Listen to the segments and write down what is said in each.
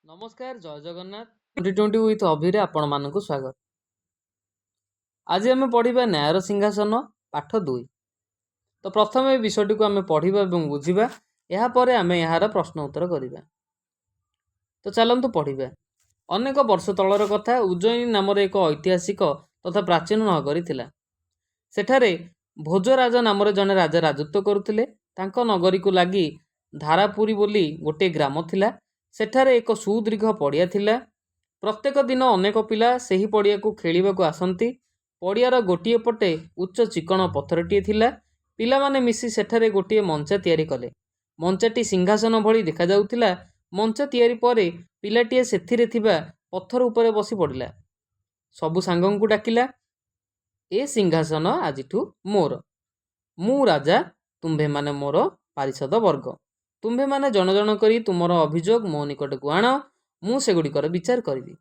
ନମସ୍କାର, ଜୟ ଜଗନ୍ନାଥ। 2020 ୱିଥ୍ ଅଭିରେ ଆପଣମାନଙ୍କୁ ସ୍ୱାଗତ। ଆଜି ଆମେ ପଢ଼ିବା ନ୍ୟାୟର ସିଂହାସନ ପାଠ 2। ତ ପ୍ରଥମେ ଏ ବିଷୟଟିକୁ ଆମେ ପଢ଼ିବା ଏବଂ ବୁଝିବା, ଏହାପରେ ଆମେ ଏହାର ପ୍ରଶ୍ନ ଉତ୍ତର କରିବା। ତ ଚାଲନ୍ତୁ ପଢ଼ିବା। ଅନେକ ବର୍ଷ ତଳର କଥା, ଉଜ୍ଜୟିନୀ ନାମରେ ଏକ ଐତିହାସିକ ତଥା ପ୍ରାଚୀନ ନଗରୀ ଥିଲା। ସେଠାରେ ଭୋଜରାଜ ନାମରେ ଜଣେ ରାଜା ରାଜତ୍ୱ କରୁଥିଲେ। ତାଙ୍କ ନଗରୀକୁ ଲାଗି ଧାରାପୁରୀ ବୋଲି ଗୋଟିଏ ଗ୍ରାମ ଥିଲା। ସେଠାରେ ଏକ ସୁଦୀର୍ଘ ପଡ଼ିଆ ଥିଲା। ପ୍ରତ୍ୟେକ ଦିନ ଅନେକ ପିଲା ସେହି ପଡ଼ିଆକୁ ଖେଳିବାକୁ ଆସନ୍ତି। ପଡ଼ିଆର ଗୋଟିଏ ପଟେ ଉଚ୍ଚ ଚିକଣ ପଥରଟିଏ ଥିଲା। ପିଲାମାନେ ମିଶି ସେଠାରେ ଗୋଟିଏ ମଞ୍ଚା ତିଆରି କଲେ। ମଞ୍ଚାଟି ସିଂହାସନ ଭଳି ଦେଖାଯାଉଥିଲା। ମଞ୍ଚା ତିଆରି ପରେ ପିଲାଟିଏ ସେଥିରେ ଥିବା ପଥର ଉପରେ ବସି ପଡ଼ିଲା। ସବୁ ସାଙ୍ଗଙ୍କୁ ଡାକିଲା, "ଏ ସିଂହାସନ ଆଜିଠୁ ମୋର। ମୁଁ ରାଜା, ତୁମ୍ଭେମାନେ ମୋର ପାରିଷଦ ବର୍ଗ। ତୁମ୍ଭେମାନେ ଜଣ ଜଣ କରି ତୁମର ଅଭିଯୋଗ ମୋ ନିକଟକୁ ଆଣ, ମୁଁ ସେଗୁଡ଼ିକର ବିଚାର କରିବି।"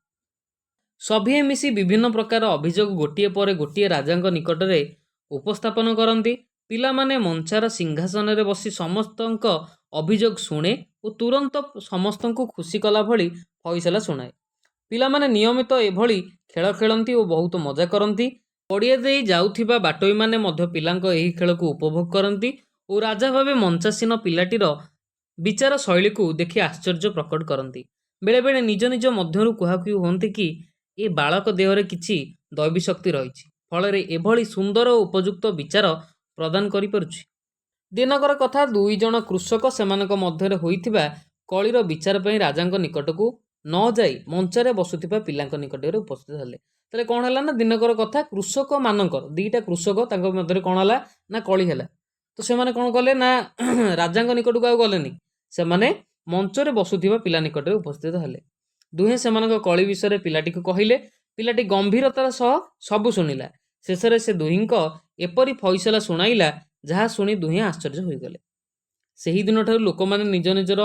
ସଭିଏଁ ମିଶି ବିଭିନ୍ନ ପ୍ରକାର ଅଭିଯୋଗ ଗୋଟିଏ ପରେ ଗୋଟିଏ ରାଜାଙ୍କ ନିକଟରେ ଉପସ୍ଥାପନ କରନ୍ତି। ପିଲାମାନେ ମଞ୍ଚାର ସିଂହାସନରେ ବସି ସମସ୍ତଙ୍କ ଅଭିଯୋଗ ଶୁଣେ ଓ ତୁରନ୍ତ ସମସ୍ତଙ୍କୁ ଖୁସି କଲା ଭଳି ଫଇସଲା ଶୁଣାଏ। ପିଲାମାନେ ନିୟମିତ ଏଭଳି ଖେଳ ଖେଳନ୍ତି ଓ ବହୁତ ମଜା କରନ୍ତି। ପଡ଼ିଆ ଦେଇ ଯାଉଥିବା ବାଟୋଇମାନେ ମଧ୍ୟ ପିଲାଙ୍କ ଏହି ଖେଳକୁ ଉପଭୋଗ କରନ୍ତି ଓ ରାଜା ଭାବେ ମଞ୍ଚାସୀନ ପିଲାଟିର ବିଚାର ଶୈଳୀକୁ ଦେଖି ଆଶ୍ଚର୍ଯ୍ୟ ପ୍ରକଟ କରନ୍ତି। ବେଳେବେଳେ ନିଜ ନିଜ ମଧ୍ୟରୁ କୁହାକୁହି ହୁଅନ୍ତି କି ଏ ବାଳକ ଦେହରେ କିଛି ଦୈବୀ ଶକ୍ତି ରହିଛି, ଫଳରେ ଏଭଳି ସୁନ୍ଦର ଓ ଉପଯୁକ୍ତ ବିଚାର ପ୍ରଦାନ କରିପାରୁଛି। ଦିନକର କଥା, ଦୁଇ ଜଣ କୃଷକ ସେମାନଙ୍କ ମଧ୍ୟରେ ହୋଇଥିବା କଳିର ବିଚାର ପାଇଁ ରାଜାଙ୍କ ନିକଟକୁ ନ ଯାଇ ମଞ୍ଚାରେ ବସୁଥିବା ପିଲାଙ୍କ ନିକଟରେ ଉପସ୍ଥିତ ହେଲେ। ତାହେଲେ କ'ଣ ହେଲା ନା, ଦିନକର କଥା, କୃଷକମାନଙ୍କର ଦୁଇଟା କୃଷକ, ତାଙ୍କ ମଧ୍ୟରେ କ'ଣ ହେଲା ନା କଳି ହେଲା। ତ ସେମାନେ କ'ଣ କଲେ ନା ରାଜାଙ୍କ ନିକଟକୁ ଆଉ ଗଲେନି, ସେମାନେ ମଞ୍ଚରେ ବସୁଥିବା ପିଲା ନିକଟରେ ଉପସ୍ଥିତ ହେଲେ। ଦୁହେଁ ସେମାନଙ୍କ କଳି ବିଷୟରେ ପିଲାଟିକୁ କହିଲେ। ପିଲାଟି ଗମ୍ଭୀରତାର ସହ ସବୁ ଶୁଣିଲା। ଶେଷରେ ସେ ଦୁହିଁଙ୍କ ଏପରି ଫଇସଲା ଶୁଣାଇଲା, ଯାହା ଶୁଣି ଦୁହେଁ ଆଶ୍ଚର୍ଯ୍ୟ ହୋଇଗଲେ। ସେହି ଦିନଠାରୁ ଲୋକମାନେ ନିଜ ନିଜର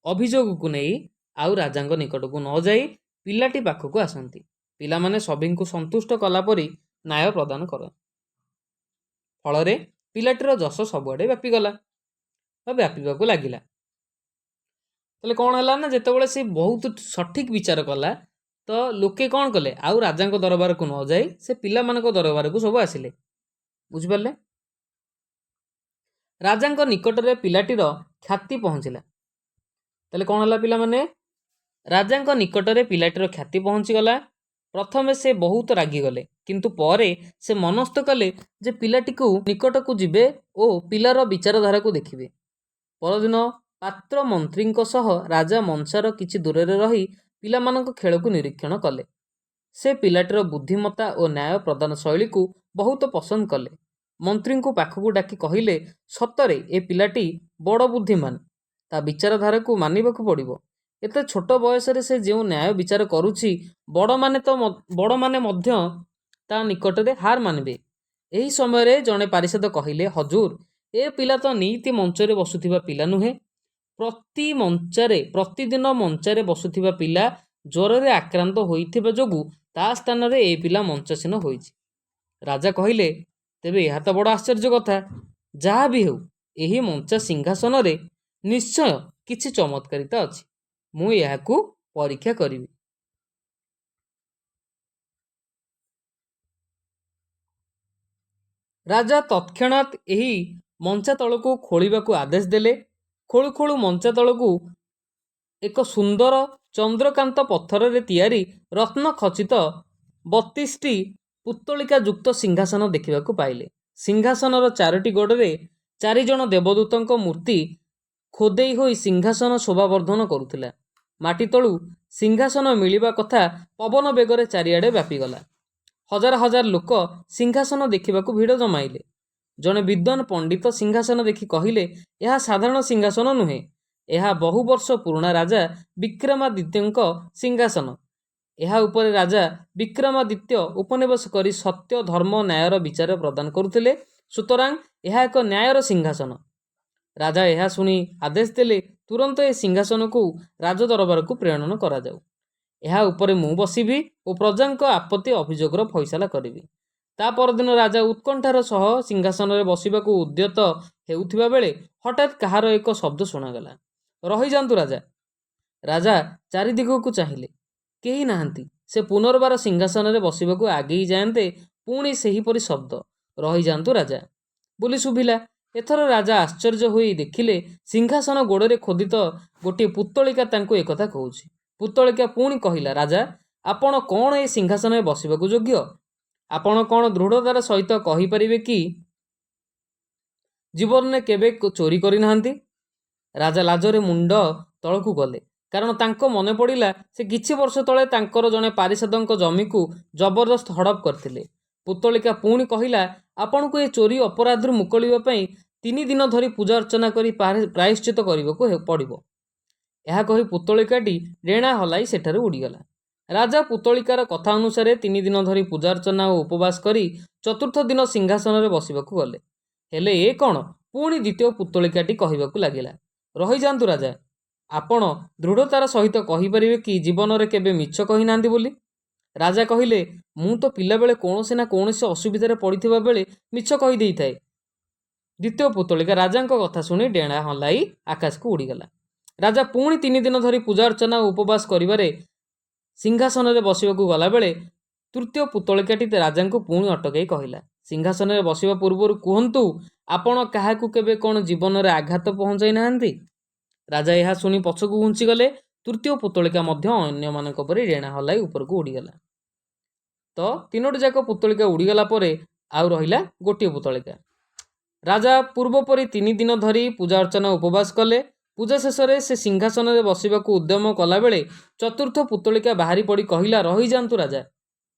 ଅଭିଯୋଗକୁ ନେଇ ଆଉ ରାଜାଙ୍କ ନିକଟକୁ ନ ଯାଇ ପିଲାଟି ପାଖକୁ ଆସନ୍ତି। ପିଲାମାନେ ସଭିଙ୍କୁ ସନ୍ତୁଷ୍ଟ କଲା ପରି ନ୍ୟାୟ ପ୍ରଦାନ କରନ୍ତି। ଫଳରେ ପିଲାଟିର ଯଶ ସବୁଆଡ଼େ ବ୍ୟାପିଗଲା ବା ବ୍ୟାପିବାକୁ ଲାଗିଲା। ତାହେଲେ କ'ଣ ହେଲା ନା, ଯେତେବେଳେ ସେ ବହୁତ ସଠିକ ବିଚାର କଲା, ତ ଲୋକେ କ'ଣ କଲେ? ଆଉ ରାଜାଙ୍କ ଦରବାରକୁ ନ ଯାଇ ସେ ପିଲାମାନଙ୍କ ଦରବାରକୁ ସବୁ ଆସିଲେ। ବୁଝିପାରିଲେ? ରାଜାଙ୍କ ନିକଟରେ ପିଲାଟିର ଖ୍ୟାତି ପହଞ୍ଚିଲା। ତାହେଲେ କ'ଣ ହେଲା ପିଲାମାନେ? ରାଜାଙ୍କ ନିକଟରେ ପିଲାଟିର ଖ୍ୟାତି ପହଞ୍ଚିଗଲା। ପ୍ରଥମେ ସେ ବହୁତ ରାଗିଗଲେ, କିନ୍ତୁ ପରେ ସେ ମନସ୍ଥ କଲେ ଯେ ପିଲାଟିକୁ ନିକଟକୁ ଯିବେ ଓ ପିଲାର ବିଚାରଧାରାକୁ ଦେଖିବେ। ପରଦିନ ପାତ୍ର ମନ୍ତ୍ରୀଙ୍କ ସହ ରାଜା ମଞ୍ଚାର କିଛି ଦୂରରେ ରହି ପିଲାମାନଙ୍କ ଖେଳକୁ ନିରୀକ୍ଷଣ କଲେ। ସେ ପିଲାଟିର ବୁଦ୍ଧିମତ୍ତା ଓ ନ୍ୟାୟ ପ୍ରଦାନ ଶୈଳୀକୁ ବହୁତ ପସନ୍ଦ କଲେ। ମନ୍ତ୍ରୀଙ୍କୁ ପାଖକୁ ଡାକି କହିଲେ, "ସତରେ ଏ ପିଲାଟି ବଡ଼ ବୁଦ୍ଧିମାନ। ତା ବିଚାରଧାରାକୁ ମାନିବାକୁ ପଡ଼ିବ। ଏତେ ଛୋଟ ବୟସରେ ସେ ଯେଉଁ ନ୍ୟାୟ ବିଚାର କରୁଛି, ବଡ଼ମାନେ ମଧ୍ୟ ତା ନିକଟରେ ହାର ମାନିବେ।" ଏହି ସମୟରେ ଜଣେ ପାରିଷଦ କହିଲେ, "ହଜୁର, ଏ ପିଲା ତ ନିତି ମଞ୍ଚରେ ବସୁଥିବା ପିଲା ନୁହେଁ। ପ୍ରତିଦିନ ମଞ୍ଚାରେ ବସୁଥିବା ପିଲା ଜ୍ୱରରେ ଆକ୍ରାନ୍ତ ହୋଇଥିବା ଯୋଗୁଁ ତା ସ୍ଥାନରେ ଏ ପିଲା ମଞ୍ଚାସୀନ ହୋଇଛି।" ରାଜା କହିଲେ, "ତେବେ ଏହା ତ ବଡ଼ ଆଶ୍ଚର୍ଯ୍ୟ କଥା। ଯାହା ବି ହେଉ, ଏହି ମଞ୍ଚା ସିଂହାସନରେ ନିଶ୍ଚୟ କିଛି ଚମତ୍କାରିତା ଅଛି। ମୁଁ ଏହାକୁ ପରୀକ୍ଷା କରିବି।" ରାଜା ତତ୍କ୍ଷଣାତ୍ ଏହି ମଞ୍ଚା ତଳକୁ ଖୋଳିବାକୁ ଆଦେଶ ଦେଲେ। ଖୋଳୁ ଖୋଳୁ ମଞ୍ଚା ତଳକୁ ଏକ ସୁନ୍ଦର ଚନ୍ଦ୍ରକାନ୍ତ ପଥରରେ ତିଆରି ରତ୍ନଖଚିତ 32ଟି ପୁତ୍ତଳିକା ଯୁକ୍ତ ସିଂହାସନ ଦେଖିବାକୁ ପାଇଲେ। ସିଂହାସନର ଚାରୋଟି ଗୋଡ଼ରେ ଚାରିଜଣ ଦେବଦୂତଙ୍କ ମୂର୍ତ୍ତି ଖୋଦେଇ ହୋଇ ସିଂହାସନ ଶୋଭାବର୍ଦ୍ଧନ କରୁଥିଲା। ମାଟି ତଳୁ ସିଂହାସନ ମିଳିବା କଥା ପବନ ବେଗରେ ଚାରିଆଡ଼େ ବ୍ୟାପିଗଲା। ହଜାର ହଜାର ଲୋକ ସିଂହାସନ ଦେଖିବାକୁ ଭିଡ଼ ଜମାଇଲେ। ଜଣେ ବିଦ୍ୱାନ ପଣ୍ଡିତ ସିଂହାସନ ଦେଖି କହିଲେ, "ଏହା ସାଧାରଣ ସିଂହାସନ ନୁହେଁ। ଏହା ବହୁ ବର୍ଷ ପୁରୁଣା ରାଜା ବିକ୍ରମାଦିତ୍ୟଙ୍କ ସିଂହାସନ। ଏହା ଉପରେ ରାଜା ବିକ୍ରମାଦିତ୍ୟ ଉପନିବେଶ କରି ସତ୍ୟ, ଧର୍ମ, ନ୍ୟାୟର ବିଚାର ପ୍ରଦାନ କରୁଥିଲେ। ସୁତରାଂ ଏହା ଏକ ନ୍ୟାୟର ସିଂହାସନ।" ରାଜା ଏହା ଶୁଣି ଆଦେଶ ଦେଲେ, "ତୁରନ୍ତ ଏ ସିଂହାସନକୁ ରାଜ ଦରବାରକୁ ପ୍ରେରଣ କରାଯାଉ। ଏହା ଉପରେ ମୁଁ ବସିବି ଓ ପ୍ରଜାଙ୍କ ଆପତ୍ତି ଅଭିଯୋଗର ଫଇସଲା କରିବି।" ତା ପରଦିନ ରାଜା ଉତ୍କଣ୍ଠାର ସହ ସିଂହାସନରେ ବସିବାକୁ ଉଦ୍ୟତ ହେଉଥିବା ବେଳେ ହଠାତ୍ କାହାର ଏକ ଶବ୍ଦ ଶୁଣାଗଲା, "ରହିଯାଆନ୍ତୁ ରାଜା।" ରାଜା ଚାରିଦିଗକୁ ଚାହିଁଲେ, କେହି ନାହାନ୍ତି। ସେ ପୁନର୍ବାର ସିଂହାସନରେ ବସିବାକୁ ଆଗେଇ ଯାଆନ୍ତେ ପୁଣି ସେହିପରି ଶବ୍ଦ, "ରହିଯାଆନ୍ତୁ ରାଜା" ବୋଲି ଶୁଭିଲା। ଏଥର ରାଜା ଆଶ୍ଚର୍ଯ୍ୟ ହୋଇ ଦେଖିଲେ, ସିଂହାସନ ଗୋଡ଼ରେ ଖୋଦିତ ଗୋଟିଏ ପୁତ୍ତଳିକା ତାଙ୍କୁ ଏକଥା କହୁଛି। ପୁତ୍ତଳିକା ପୁଣି କହିଲା, "ରାଜା, ଆପଣ କ'ଣ ଏ ସିଂହାସନରେ ବସିବାକୁ ଯୋଗ୍ୟ? ଆପଣ କ'ଣ ଦୃଢ଼ତାର ସହିତ କହିପାରିବେ କି ଜୀବନରେ କେବେ ଚୋରି କରିନାହାନ୍ତି?" ରାଜା ଲାଜରେ ମୁଣ୍ଡ ତଳକୁ କଲେ, କାରଣ ତାଙ୍କ ମନେ ପଡ଼ିଲା ସେ କିଛି ବର୍ଷ ତଳେ ତାଙ୍କର ଜଣେ ପାରିଷଦଙ୍କ ଜମିକୁ ଜବରଦସ୍ତ ହଡ଼ପ କରିଥିଲେ। ପୁତ୍ତଳିକା ପୁଣି କହିଲା, "ଆପଣଙ୍କୁ ଏ ଚୋରି ଅପରାଧରୁ ମୁକୁଳିବା ପାଇଁ 3 ଦିନ ଧରି ପୂଜା ଅର୍ଚ୍ଚନା କରି ପ୍ରାୟଶ୍ଚିତ କରିବାକୁ ପଡ଼ିବ।" ଏହା କହି ପୁତ୍ତଳିକାଟି ଡେଣା ହଲାଇ ସେଠାରୁ ଉଡ଼ିଗଲା। ରାଜା ପୁତ୍ତଳିକାର କଥା ଅନୁସାରେ 3 ଦିନ ଧରି ପୂଜାର୍ଚ୍ଚନା ଓ ଉପବାସ କରି ଚତୁର୍ଥ ଦିନ ସିଂହାସନରେ ବସିବାକୁ ଗଲେ। ହେଲେ ଏ କ'ଣ? ପୁଣି ଦ୍ୱିତୀୟ ପୁତ୍ତଳିକାଟି କହିବାକୁ ଲାଗିଲା, "ରହିଯାଆନ୍ତୁ ରାଜା, ଆପଣ ଦୃଢ଼ତାର ସହିତ କହିପାରିବେ କି ଜୀବନରେ କେବେ ମିଛ କହିନାହାନ୍ତି ବୋଲି?" ରାଜା କହିଲେ, "ମୁଁ ତ ପିଲାବେଳେ କୌଣସି ନା କୌଣସି ଅସୁବିଧାରେ ପଡ଼ିଥିବା ବେଳେ ମିଛ କହିଦେଇଥାଏ।" ଦ୍ୱିତୀୟ ପୁତ୍ତଳିକା ରାଜାଙ୍କ କଥା ଶୁଣି ଡେଣା ହଲାଇ ଆକାଶକୁ ଉଡ଼ିଗଲା। ରାଜା ପୁଣି 3 ଦିନ ଧରି ପୂଜା ଅର୍ଚ୍ଚନା ଓ ଉପବାସ କରିବାରେ ସିଂହାସନରେ ବସିବାକୁ ଗଲାବେଳେ ତୃତୀୟ ପୁତ୍ତଳିକାଟି ରାଜାଙ୍କୁ ପୁଣି ଅଟକାଇ କହିଲା, "ସିଂହାସନରେ ବସିବା ପୂର୍ବରୁ କୁହନ୍ତୁ, ଆପଣ କାହାକୁ କେବେ କ'ଣ ଜୀବନରେ ଆଘାତ ପହଞ୍ଚାଇ ନାହାନ୍ତି?" ରାଜା ଏହା ଶୁଣି ପଛକୁ ଘୁଞ୍ଚିଗଲେ। ତୃତୀୟ ପୁତ୍ତଳିକା ମଧ୍ୟ ଅନ୍ୟମାନଙ୍କ ପରି ଡେଣା ହଲାଇ ଉପରକୁ ଉଡ଼ିଗଲା। ତ ତିନୋଟି ଯାକ ପୁତ୍ତଳିକା ଉଡ଼ିଗଲା ପରେ ଆଉ ରହିଲା ଗୋଟିଏ ପୁତ୍ତଳିକା। ରାଜା ପୂର୍ବ ପରି 3 ଦିନ ଧରି ପୂଜା ଅର୍ଚ୍ଚନା, ଉପବାସ କଲେ। ପୂଜା ଶେଷରେ ସେ ସିଂହାସନରେ ବସିବାକୁ ଉଦ୍ୟମ କଲାବେଳେ ଚତୁର୍ଥ ପୁତ୍ତଳିକା ବାହାରି ପଡ଼ି କହିଲା, "ରହିଯାଆନ୍ତୁ ରାଜା,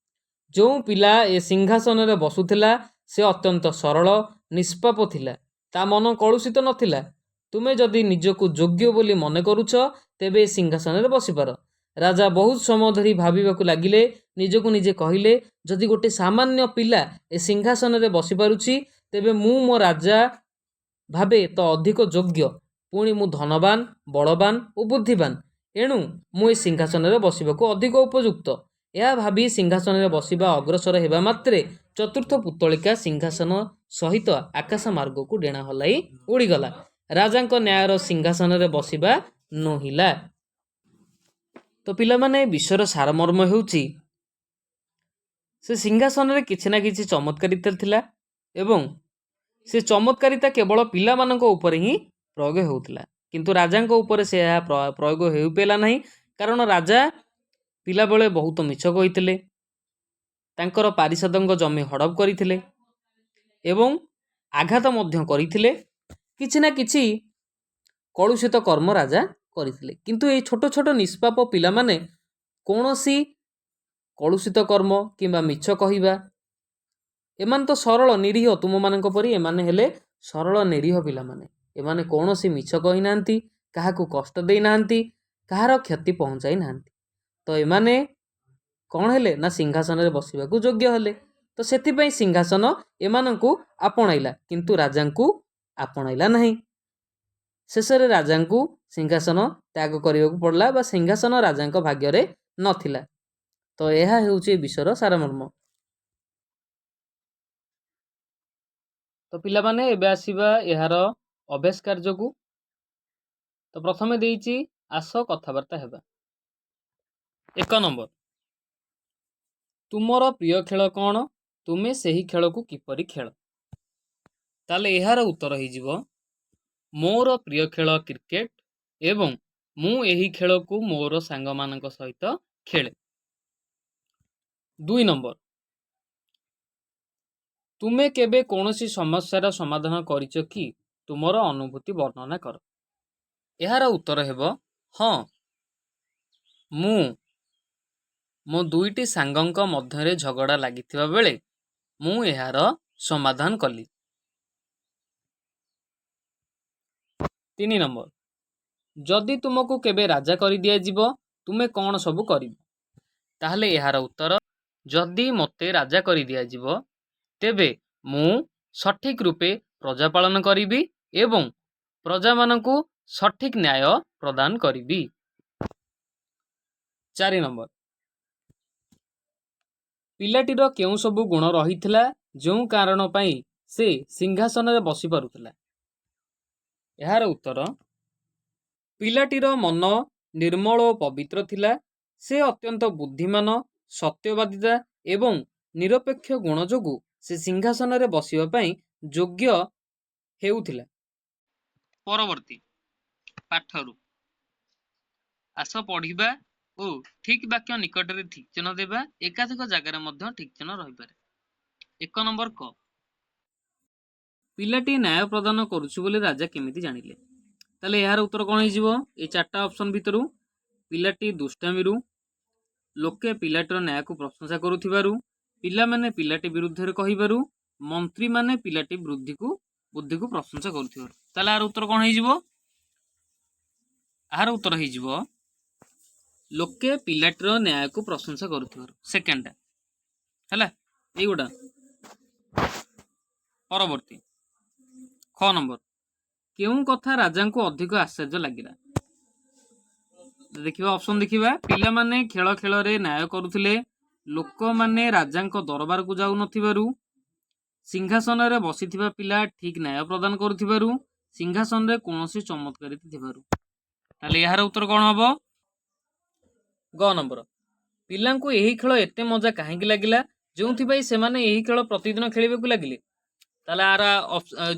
ଯେଉଁ ପିଲା ଏ ସିଂହାସନରେ ବସୁଥିଲା ସେ ଅତ୍ୟନ୍ତ ସରଳ, ନିଷ୍ପାପ ଥିଲା। ତା ମନ କଳୁଷିତ ନଥିଲା। ତୁମେ ଯଦି ନିଜକୁ ଯୋଗ୍ୟ ବୋଲି ମନେ କରୁଛ, ତେବେ ଏ ସିଂହାସନରେ ବସିପାର।" ରାଜା ବହୁତ ସମୟ ଧରି ଭାବିବାକୁ ଲାଗିଲେ। ନିଜକୁ ନିଜେ କହିଲେ, ଯଦି ଗୋଟେ ସାମାନ୍ୟ ପିଲା ଏ ସିଂହାସନରେ ବସିପାରୁଛି, ତେବେ ମୁଁ ମୋ ରାଜା ଭାବେ ତ ଅଧିକ ଯୋଗ୍ୟ। ପୁଣି ମୁଁ ଧନବାନ, ବଳବାନ ଓ ବୁଦ୍ଧିବାନ। ଏଣୁ ମୁଁ ଏ ସିଂହାସନରେ ବସିବାକୁ ଅଧିକ ଉପଯୁକ୍ତ। ଏହା ଭାବି ସିଂହାସନରେ ବସିବା ଅଗ୍ରସର ହେବା ମାତ୍ରେ ଚତୁର୍ଥ ପୁତ୍ତଳିକା ସିଂହାସନ ସହିତ ଆକାଶ ମାର୍ଗକୁ ଡେଣା ହଲାଇ ଉଡ଼ିଗଲା। ରାଜାଙ୍କ ନ୍ୟାୟର ସିଂହାସନରେ ବସିବା ନୋହିଲା। ତ ପିଲାମାନେ, ବିଷୟର ସାରମର୍ମ ହେଉଛି ସେ ସିଂହାସନରେ କିଛି ନା କିଛି ଚମତ୍କାରିତା ଥିଲା ଏବଂ ସେ ଚମତ୍କାରିତା କେବଳ ପିଲାମାନଙ୍କ ଉପରେ ହିଁ ପ୍ରୟୋଗ ହେଉଥିଲା, କିନ୍ତୁ ରାଜାଙ୍କ ଉପରେ ସେ ଏହା ପ୍ରୟୋଗ ହୋଇପାରିଲା ନାହିଁ, କାରଣ ରାଜା ପିଲାବେଳେ ବହୁତ ମିଛ କହିଥିଲେ, ତାଙ୍କର ପାରିଷଦଙ୍କ ଜମି ହଡ଼ପ କରିଥିଲେ ଏବଂ ଆଘାତ ମଧ୍ୟ କରିଥିଲେ। କିଛି ନା କିଛି କଳୁଷିତ କର୍ମ ରାଜା କରିଥିଲେ। କିନ୍ତୁ ଏଇ ଛୋଟ ଛୋଟ ନିଷ୍ପାପ ପିଲାମାନେ କୌଣସି କଳୁଷିତ କର୍ମ କିମ୍ବା ମିଛ କହିବା, ଏମାନେ ତ ସରଳ ନିରୀହ, ତୁମମାନଙ୍କ ପରି ଏମାନେ ହେଲେ ସରଳ ନିରୀହ ପିଲାମାନେ। ଏମାନେ କୌଣସି ମିଛ କହିନାହାନ୍ତି, କାହାକୁ କଷ୍ଟ ଦେଇନାହାନ୍ତି, କାହାର କ୍ଷତି ପହଞ୍ଚାଇ ନାହାନ୍ତି। ତ ଏମାନେ କ'ଣ ହେଲେ ନା ସିଂହାସନରେ ବସିବାକୁ ଯୋଗ୍ୟ ହେଲେ। ତ ସେଥିପାଇଁ ସିଂହାସନ ଏମାନଙ୍କୁ ଆପଣାଇଲା, କିନ୍ତୁ ରାଜାଙ୍କୁ ଆପଣାଇଲା ନାହିଁ। ଶେଷରେ ରାଜାଙ୍କୁ ସିଂହାସନ ତ୍ୟାଗ କରିବାକୁ ପଡ଼ିଲା ବା ସିଂହାସନ ରାଜାଙ୍କ ଭାଗ୍ୟରେ ନଥିଲା। ତ ଏହା ହେଉଛି ଏ ବିଷୟର ସାରମର୍ମ। ତ ପିଲାମାନେ, ଏବେ ଆସିବା ଏହାର ଅଭ୍ୟାସ କାର୍ଯ୍ୟକୁ। ତ ପ୍ରଥମେ ଦେଇଛି, ଆସ କଥାବାର୍ତ୍ତା ହେବା। 1 ନମ୍ବର, ତୁମର ପ୍ରିୟ ଖେଳ କ'ଣ? ତୁମେ ସେହି ଖେଳକୁ କିପରି ଖେଳ? ତାହେଲେ ଏହାର ଉତ୍ତର ହେଇଯିବ, ମୋର ପ୍ରିୟ ଖେଳ କ୍ରିକେଟ ଏବଂ ମୁଁ ଏହି ଖେଳକୁ ମୋର ସାଙ୍ଗମାନଙ୍କ ସହିତ ଖେଳେ। 2 ନମ୍ବର, ତୁମେ କେବେ କୌଣସି ସମସ୍ୟାର ସମାଧାନ କରିଛ କି? ତୁମର ଅନୁଭୂତି ବର୍ଣ୍ଣନା କର। ଏହାର ଉତ୍ତର ହେବ, ହଁ, ମୁଁ ମୋ ଦୁଇଟି ସାଙ୍ଗଙ୍କ ମଧ୍ୟରେ ଝଗଡ଼ା ଲାଗିଥିବା ବେଳେ ମୁଁ ଏହାର ସମାଧାନ କଲି। 3 ନମ୍ବର, ଯଦି ତୁମକୁ କେବେ ରାଜା କରିଦିଆଯିବ, ତୁମେ କ'ଣ ସବୁ କରିବ? ତାହେଲେ ଏହାର ଉତ୍ତର, ଯଦି ମୋତେ ରାଜା କରିଦିଆଯିବ, ତେବେ ମୁଁ ସଠିକ୍ ରୂପେ ପ୍ରଜା ପାଳନ କରିବି ଏବଂ ପ୍ରଜାମାନଙ୍କୁ ସଠିକ୍ ନ୍ୟାୟ ପ୍ରଦାନ କରିବି। 4 ନମ୍ବର, ପିଲାଟିର କେଉଁ ସବୁ ଗୁଣ ରହିଥିଲା, ଯେଉଁ କାରଣ ପାଇଁ ସେ ସିଂହାସନରେ ବସିପାରୁଥିଲା? ଏହାର ଉତ୍ତର, ପିଲାଟିର ମନ ନିର୍ମଳ ଓ ପବିତ୍ର ଥିଲା। ସେ ଅତ୍ୟନ୍ତ ବୁଦ୍ଧିମାନ, ସତ୍ୟବାଦିତା ଏବଂ ନିରପେକ୍ଷ ଗୁଣ ଯୋଗୁଁ ସେ ସିଂହାସନରେ ବସିବା ପାଇଁ ଯୋଗ୍ୟ ହେଉଥିଲା। ପରବର୍ତ୍ତୀ ପାଠରୁ ଆସ ପଢ଼ିବା ଓ ଠିକ୍ ବାକ୍ୟ ନିକଟରେ ଠିକ୍ ଚିହ୍ନ ଦେବା। ଏକାଧିକ ଜାଗାରେ ମଧ୍ୟ ଠିକ୍ ଚିହ୍ନ ରହିପାରେ। 1 ନମ୍ବର କ, ପିଲାଟି ନ୍ୟାୟ ପ୍ରଦାନ କରୁଛି ବୋଲି ରାଜା କେମିତି ଜାଣିଲେ? ତାହେଲେ ଏହାର ଉତ୍ତର କ'ଣ ହେଇଯିବ? ଏଇ ଚାରିଟା ଅପସନ୍ ଭିତରୁ ପିଲାଟି ଦୁଷ୍ଟାମିରୁ, ଲୋକେ ପିଲାଟିର ନ୍ୟାୟକୁ ପ୍ରଶଂସା କରୁଥିବାରୁ, ପିଲାମାନେ ପିଲାଟି ବିରୁଦ୍ଧରେ କହିବାରୁ, ମନ୍ତ୍ରୀମାନେ ପିଲାଟି ବୁଦ୍ଧିକୁ ପ୍ରଶଂସା କରୁଥିବାରୁ। ତାହେଲେ ଏହାର ଉତ୍ତର କ'ଣ ହେଇଯିବ? ଏହାର ଉତ୍ତର ହେଇଯିବ ଲୋକେ ପିଲାଟିର ନ୍ୟାୟକୁ ପ୍ରଶଂସା କରୁଥିବାରୁ, ସେକେଣ୍ଡଟା ହେଲା ଏଇଗୁଡ଼ା। ପରବର୍ତ୍ତୀ ଖ ନମ୍ବର, କେଉଁ କଥା ରାଜାଙ୍କୁ ଅଧିକ ଆଶ୍ଚର୍ଯ୍ୟ ଲାଗିଲା? ଦେଖିବା, ଅପସନ୍ ଦେଖିବା। ପିଲାମାନେ ଖେଳ ଖେଳରେ ନ୍ୟାୟ କରୁଥିଲେ, ଲୋକମାନେ ରାଜାଙ୍କ ଦରବାରକୁ ଯାଉନଥିବାରୁ, ସିଂହାସନରେ ବସିଥିବା ପିଲା ଠିକ୍ ନ୍ୟାୟ ପ୍ରଦାନ କରୁଥିବାରୁ, ସିଂହାସନରେ କୌଣସି ଚମତ୍କାରିତା ଥିବାରୁ। ତାହେଲେ ଏହାର ଉତ୍ତର କ'ଣ ହବ? ଗ ନମ୍ବର। ପିଲାଙ୍କୁ ଏହି ଖେଳ ଏତେ ମଜା କାହିଁକି ଲାଗିଲା, ଯେଉଁଥିପାଇଁ ସେମାନେ ଏହି ଖେଳ ପ୍ରତିଦିନ ଖେଳିବାକୁ ଲାଗିଲେ? ତାହେଲେ ଆର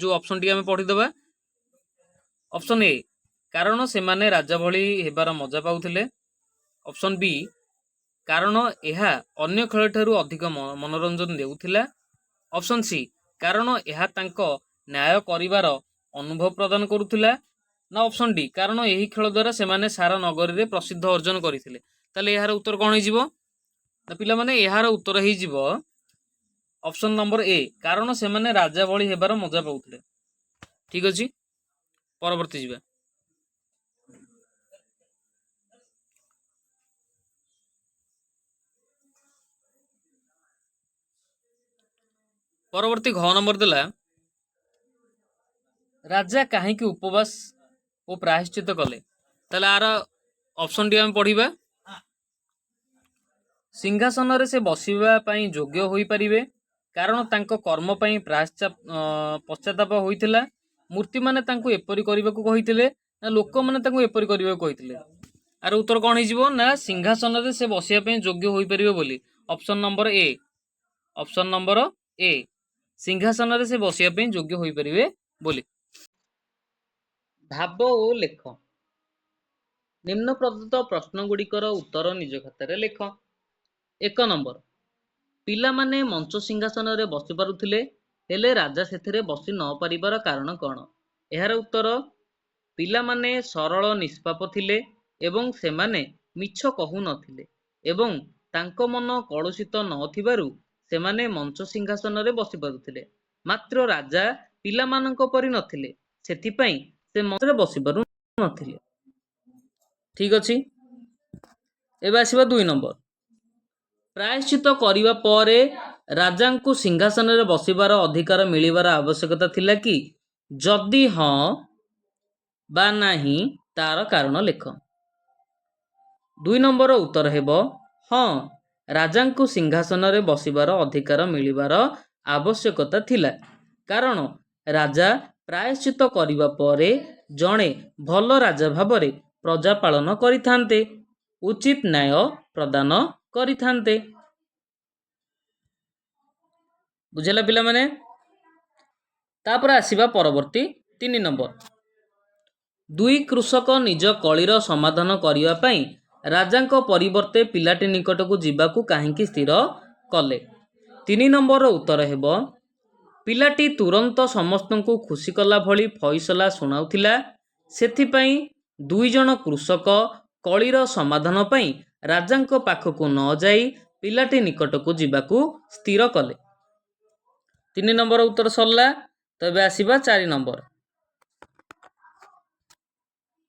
ଯୋଉ ଅପସନ୍ ଟିକେ ଆମେ ପଢିଦେବା। ଅପସନ୍ ଏ, କାରଣ ସେମାନେ ରାଜା ଭଳି ହେବାର ମଜା ପାଉଥିଲେ। ଅପସନ୍ ବି, କାରଣ ଏହା ଅନ୍ୟ ଖେଳଠାରୁ ଅଧିକ ମନୋରଞ୍ଜନ ଦେଉଥିଲା। ଅପସନ୍ ସି, କାରଣ ଏହା ତାଙ୍କ ନ୍ୟାୟ କରିବାର ଅନୁଭବ ପ୍ରଦାନ କରୁଥିଲା। ନା ଅପସନ୍ ଡି, କାରଣ ଏହି ଖେଳ ଦ୍ୱାରା ସେମାନେ ସାରା ନଗରୀରେ ପ୍ରସିଦ୍ଧ ଅର୍ଜନ କରିଥିଲେ। ତାହେଲେ ଏହାର ଉତ୍ତର କ'ଣ ହେଇଯିବ? ନା ପିଲାମାନେ, ଏହାର ଉତ୍ତର ହେଇଯିବ ଅପସନ୍ ନମ୍ବର ଏ, କାରଣ ସେମାନେ ରାଜା ଭଳି ହେବାର ମଜା ପାଉଥିଲେ। ଠିକ ଅଛି, ପରବର୍ତ୍ତୀ ଯିବା। ପରବର୍ତ୍ତୀ ଘ ନମ୍ବର ଦେଲା, ରାଜା କାହିଁକି ଉପବାସ ଓ ପ୍ରାୟଶ୍ଚିତ କଲେ? ତାହେଲେ ଆର ଅପସନ୍ଟି ଆମେ ପଢିବା। ସିଂହାସନରେ ସେ ବସିବା ପାଇଁ ଯୋଗ୍ୟ ହୋଇପାରିବେ, କାରଣ ତାଙ୍କ କର୍ମ ପାଇଁ ପଶ୍ଚାତାପ ହୋଇଥିଲା, ମୂର୍ତ୍ତିମାନେ ତାଙ୍କୁ ଏପରି କରିବାକୁ କହିଥିଲେ, ନା ଲୋକମାନେ ତାଙ୍କୁ ଏପରି କରିବାକୁ କହିଥିଲେ। ଆର ଉତ୍ତର କ'ଣ ହେଇଯିବ? ନା ସିଂହାସନରେ ସେ ବସିବା ପାଇଁ ଯୋଗ୍ୟ ହୋଇପାରିବେ ବୋଲି, option number A. Option number A, ସିଂହାସନରେ ସେ ବସିବା ପାଇଁ ଯୋଗ୍ୟ ହୋଇପାରିବେ ବୋଲି। ଭାବ ଓ ଲେଖ। ନିମ୍ନ ପ୍ରଦତ୍ତ ପ୍ରଶ୍ନଗୁଡ଼ିକର ଉତ୍ତର ନିଜ ଖାତାରେ ଲେଖ। 1 ନମ୍ବର, ପିଲାମାନେ ମଞ୍ଚ ସିଂହାସନରେ ବସି ପାରୁଥିଲେ, ହେଲେ ରାଜା ସେଥିରେ ବସି ନ ପାରିବାର କାରଣ କ'ଣ? ଏହାର ଉତ୍ତର, ପିଲାମାନେ ସରଳ ନିଷ୍ପାପ ଥିଲେ ଏବଂ ସେମାନେ ମିଛ କହୁନଥିଲେ ଏବଂ ତାଙ୍କ ମନ କଳୁଷିତ ନଥିବାରୁ ସେମାନେ ମଞ୍ଚ ସିଂହାସନରେ ବସି ପାରୁଥିଲେ। ମାତ୍ର ରାଜା ପିଲାମାନଙ୍କ ପରି ନଥିଲେ, ସେଥିପାଇଁ ସେ ମଞ୍ଚରେ ବସିପାରୁ ନଥିଲେ। ଠିକ ଅଛି, ଏବେ ଆସିବା 2 ନମ୍ବର। ପ୍ରାୟଶ୍ଚିତ କରିବା ପରେ ରାଜାଙ୍କୁ ସିଂହାସନରେ ବସିବାର ଅଧିକାର ମିଳିବାର ଆବଶ୍ୟକତା ଥିଲା କି? ଯଦି ହଁ ବା ନାହିଁ, ତାର କାରଣ ଲେଖ। 2 ନମ୍ବର ଉତ୍ତର ହେବ ହଁ, ରାଜାଙ୍କୁ ସିଂହାସନରେ ବସିବାର ଅଧିକାର ମିଳିବାର ଆବଶ୍ୟକତା ଥିଲା, କାରଣ ରାଜା ପ୍ରାୟଶ୍ଚିତ କରିବା ପରେ ଜଣେ ଭଲ ରାଜା ଭାବରେ ପ୍ରଜା ପାଳନ କରିଥାନ୍ତେ, ଉଚିତ ନ୍ୟାୟ ପ୍ରଦାନ କରିଥାନ୍ତେ। ବୁଝିଲା ପିଲାମାନେ? ତାପରେ ଆସିବା ପରବର୍ତ୍ତୀ 3 ନମ୍ବର। ଦୁଇ କୃଷକ ନିଜ କଳିର ସମାଧାନ କରିବା ପାଇଁ ରାଜାଙ୍କ ପରିବର୍ତ୍ତେ ପିଲାଟି ନିକଟକୁ ଯିବାକୁ କାହିଁକି ସ୍ଥିର କଲେ? 3 ନମ୍ବରର ଉତ୍ତର ହେବ, ପିଲାଟି ତୁରନ୍ତ ସମସ୍ତଙ୍କୁ ଖୁସି କଲା ଭଳି ଫଇସଲା ଶୁଣାଉଥିଲା, ସେଥିପାଇଁ ଦୁଇ ଜଣ କୃଷକ କଳିର ସମାଧାନ ପାଇଁ ରାଜାଙ୍କ ପାଖକୁ ନ ଯାଇ ପିଲାଟି ନିକଟକୁ ଯିବାକୁ ସ୍ଥିର କଲେ। 3 ନମ୍ବର ଉତ୍ତର ସରିଲା। ତ ଏବେ ଆସିବା 4 ନମ୍ବର।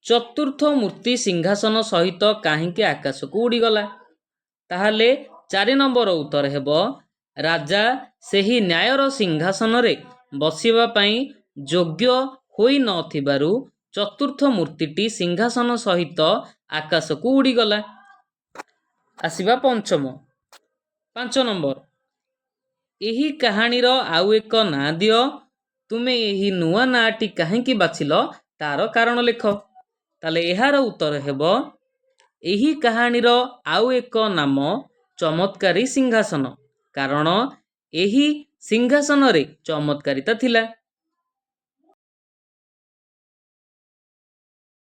ଚତୁର୍ଥ ମୂର୍ତ୍ତି ସିଂହାସନ ସହିତ କାହିଁକି ଆକାଶକୁ ଉଡ଼ିଗଲା? ତାହେଲେ 4 ନମ୍ବର ଉତ୍ତର ହେବ, ରାଜା ସେହି ନ୍ୟାୟର ସିଂହାସନରେ ବସିବା ପାଇଁ ଯୋଗ୍ୟ ହୋଇନଥିବାରୁ ଚତୁର୍ଥ ମୂର୍ତ୍ତିଟି ସିଂହାସନ ସହିତ ଆକାଶକୁ ଉଡ଼ିଗଲା। ଆସିବା 5 ନମ୍ବର। ଏହି କାହାଣୀର ଆଉ ଏକ ନାଁ ଦିଅ। ତୁମେ ଏହି ନୂଆ ନାଁଟି କାହିଁକି ବାଛିଲ, ତାର କାରଣ ଲେଖ। ତାହେଲେ ଏହାର ଉତ୍ତର ହେବ, ଏହି କାହାଣୀର ଆଉ ଏକ ନାମ ଚମତ୍କାରୀ ସିଂହାସନ, କାରଣ ଏହି ସିଂହାସନରେ ଚମତ୍କାରିତା ଥିଲା।